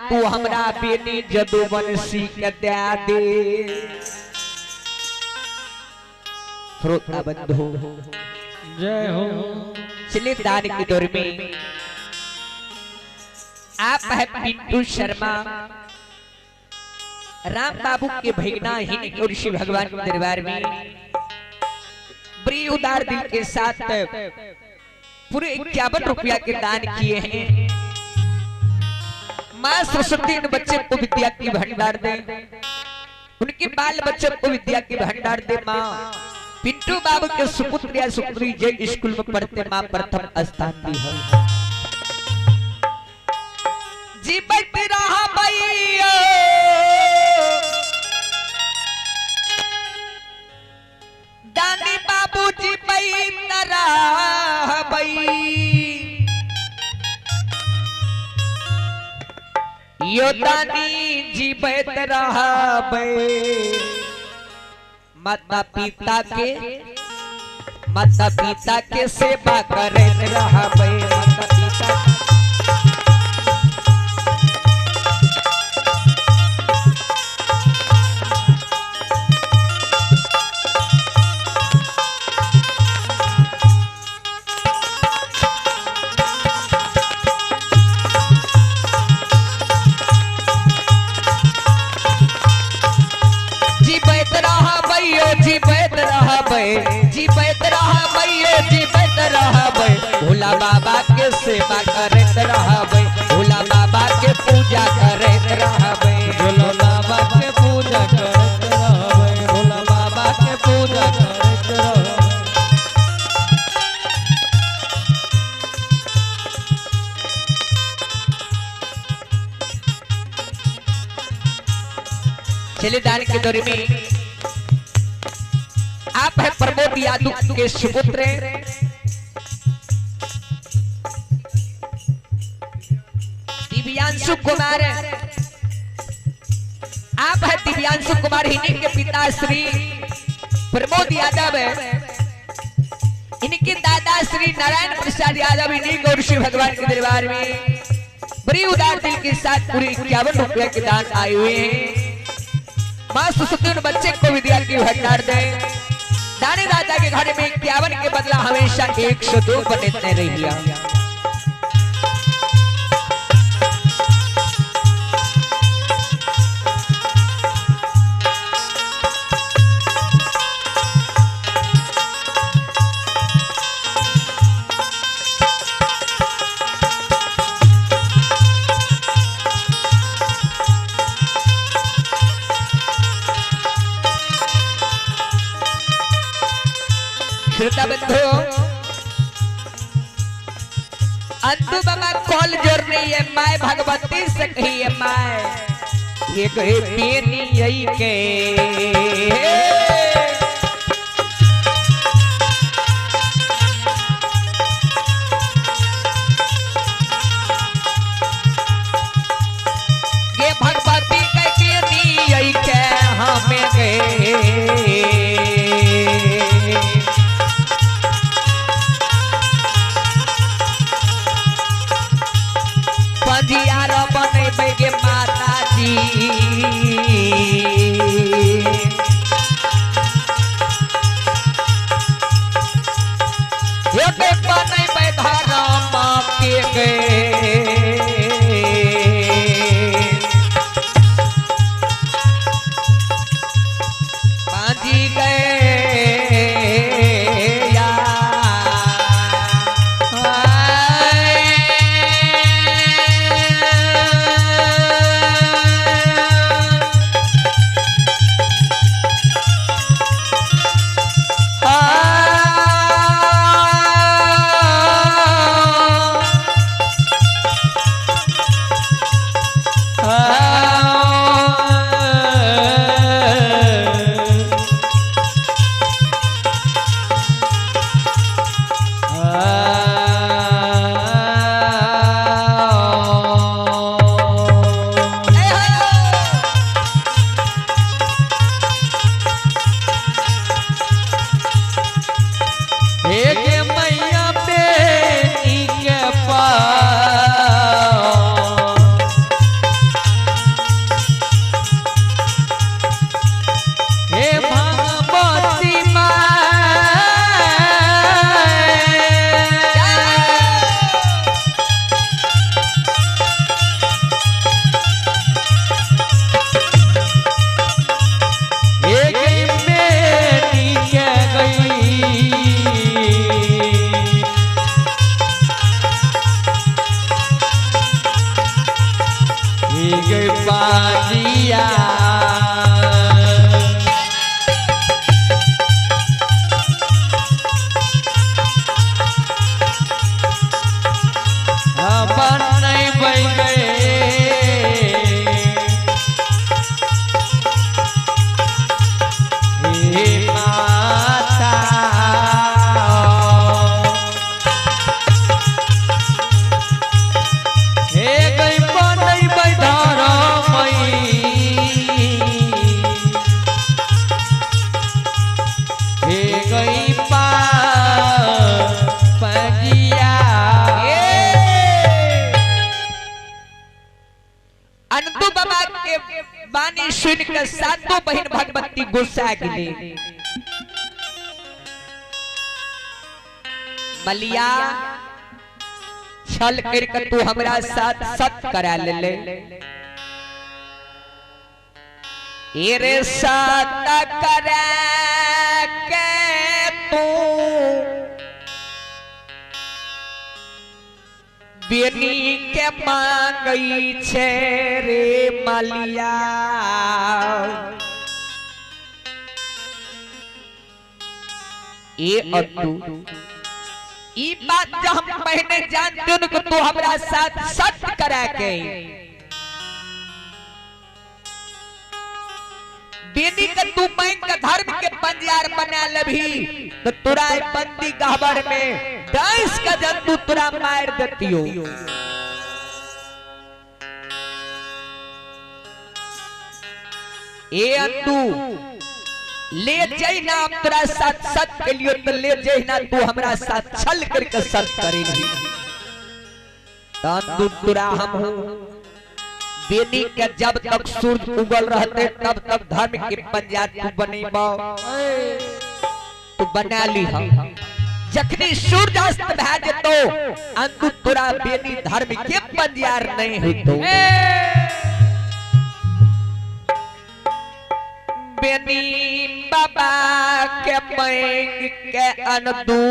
तू हमरा बेटी जदुवंशी के दे दे। श्रोता बंधु जय हो। चलिए दान के दौर में आप है पिंटू शर्मा, राम बाबू के भगना हिन और शिव भगवान के दरबार में बड़ी उदार दिल के साथ पूरे 51 रुपया के दान किए हैं। माँ सरस्वती इन बच्चे को विद्या की भंडार दे, उनके बाल बच्चे को विद्या की भंडार दे। माँ पिंटू बाबू के सुपुत्र या सुपुत्री जे स्कूल में पढ़ते माँ प्रथम स्थान दी है। जीवित रहा भैया दानी बाबू जी यो दानी जीवित रहा माता पिता के सेवा करत रहा माता पिता। जीवित रहबै जीवित रहबै भोला बाबा के सेवा करत रहबै, भोला बाबा के पूजा करत रहबै, भोला बाबा के पूजा करत रहबै, भोला बाबा के पूजा करत रहबै। चलिए दान के दौर में आप है प्रमोद यादव के सुपुत्र दिव्यांशु कुमार। आप है दिव्यांशु कुमार, इन्हीं के पिता श्री प्रमोद यादव है, इनके दादा श्री नारायण प्रसाद यादव, इन्हीं गौर श्री भगवान के दरबार में बड़ी उदार दिल के साथ पूरे 51 रुपये के दान आए हुए हैं। माँ सरस्वती उन बच्चे को विद्या की भंडार दे। दाने दादा के घर में 51 के बदला हमेशा 102 बने रहिया। श्रोता बंधु अंतु बाबा कॉल जोड़ रही है my Bhagwati से कही है my ये गए पेनी यही के ये भगवती के पेनी यही के हमें गए पंजियार बनेबै गे माता जी। बनेबै धर्म के गे पांजी गए हे पाजिया अपन नहीं बन गए हे माता हे गई नहीं बैधार मई हे गई पजिया। अंतु बाबा के बानी सुन के सातों बहन भगवती गुस्सा गेली। मलिया छल करके तू हमरा साथ सत करा ले, ए रे सत करा के तू बेनी के मांगई छे रे मलिया। ए अतु ई बात जो हम पहले जानते कि तू हमरा साथ सत करा के बेनी के तू बैंक के धर्म के पंजार बना लभी तो तुरा बंदी गहबर में डांस का जंतु तुरा मार देतियो। ए अंतु ले जइना हम तोरा साथ सत के लिए तो ले जइना तू हमरा साथ छल करके सत करेगी। तू तुरा हम हूं बेनी के जब तक सूरज उगल रहते तब तक धर्म के पंजाब तू बनेबो, तू बना ली। जखनी सूरज अस्त भए जेतो अंतु तोरा बेनी धर्म के पंजार नहीं होतो। बेनी बाबा के मैंग के अनदू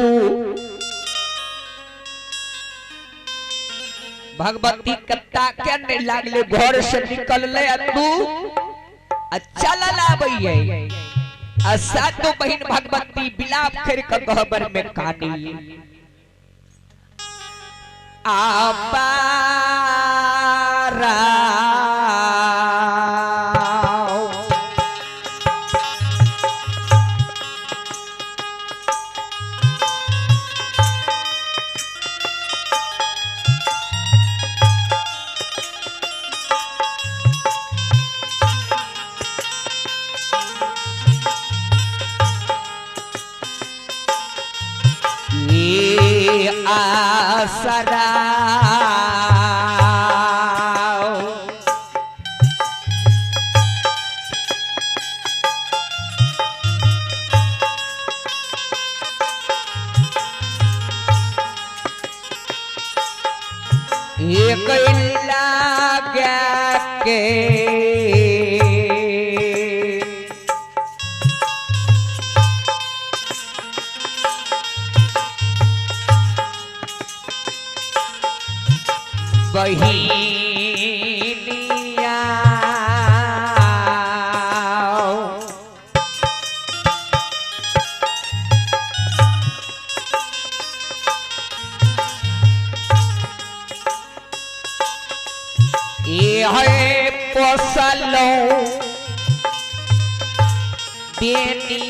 भगवती कत्ता के नहीं लागले घर से निकलले अंदू आ चलल आबैये आ सातो बहिन भगवती बिलाप कर के गहबर में कानी आपारा आसरा एक लगा के बहिनिया ये है पोसलो बेनी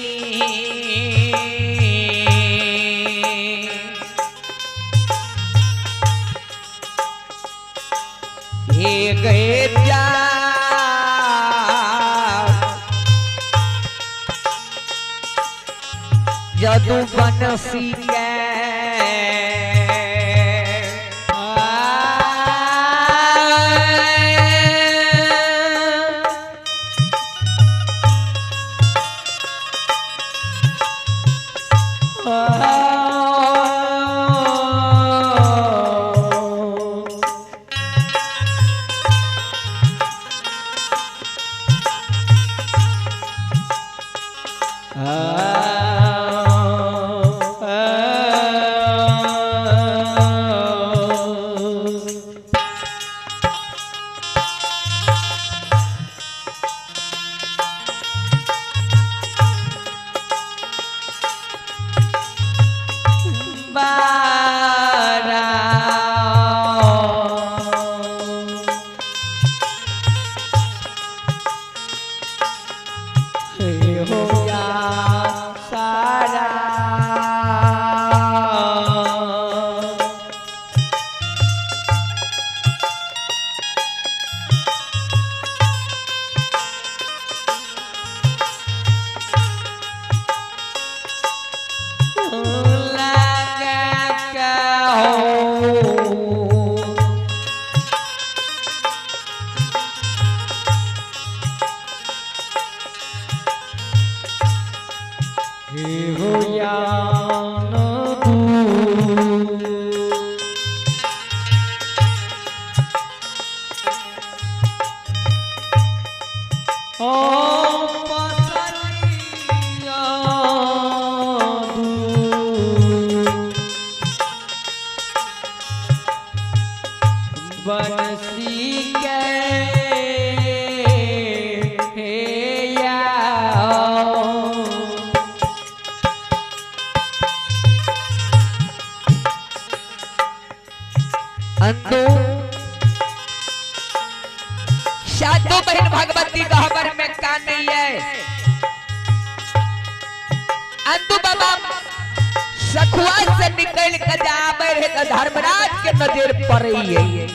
गए जा जदू बनसी के ध्यान दू। ओ पसरिया दू बंसी के अंतु सातों बहन भगवती गहबर में का नहीं है। अंतु बाबा सखुआ से निकल के जाबे रहे तो धर्मराज के नजर पड़े है।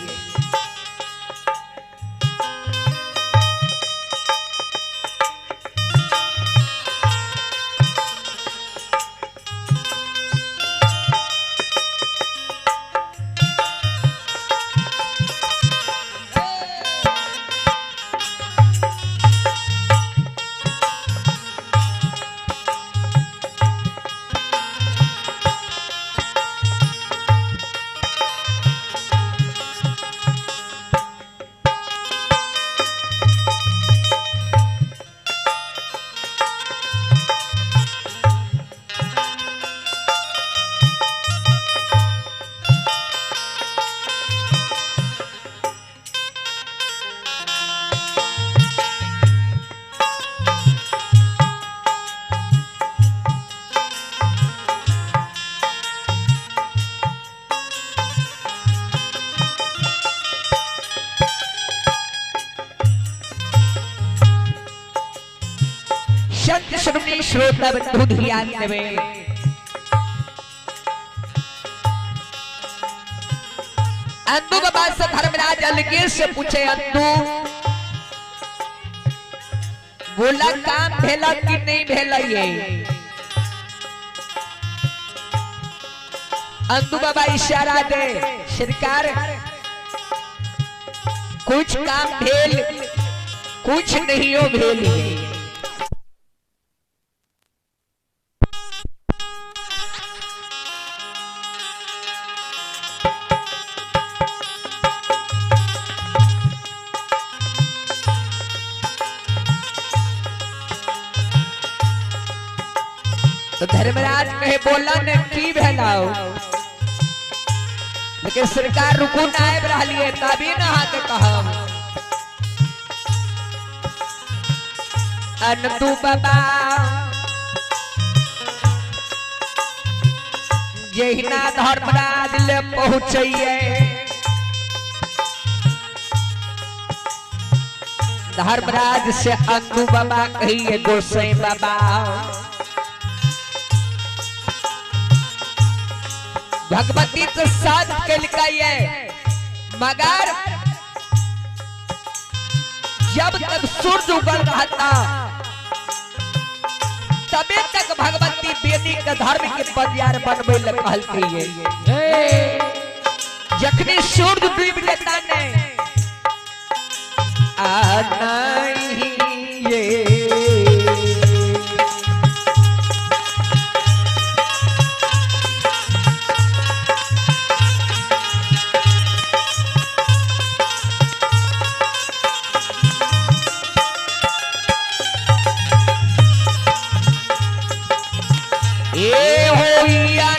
संत श्रोमणी श्रोता बंधु ध्यान देवे। अंदू बाबा से धर्मराज अलगे से पूछे, अंदू बोला काम भेला कि नहीं भेला? ये अंदू बाबा इशारा दे, सरकार कुछ काम भेल कुछ नहीं हो भेल। तो धर्मराज कहे बोला ने की भेलाओ, लेकिन सरकार रुकू ना आबि रहली है तभी ना हाथ कहा। अनतु बाबा जहिना धर्मराज ले पहुंचिए, धर्मराज से अंतु बाबा कहिए गोसाई बाबा भगवती तो साथ कलकाई है, मगर जब तक सूरज उगल रहा था तबे तक भगवती बेदी के धर्म के बाजार बनवे ल कहलती है। जखनी सूरज डूब लेता ने आ नहीं ये दुनिया।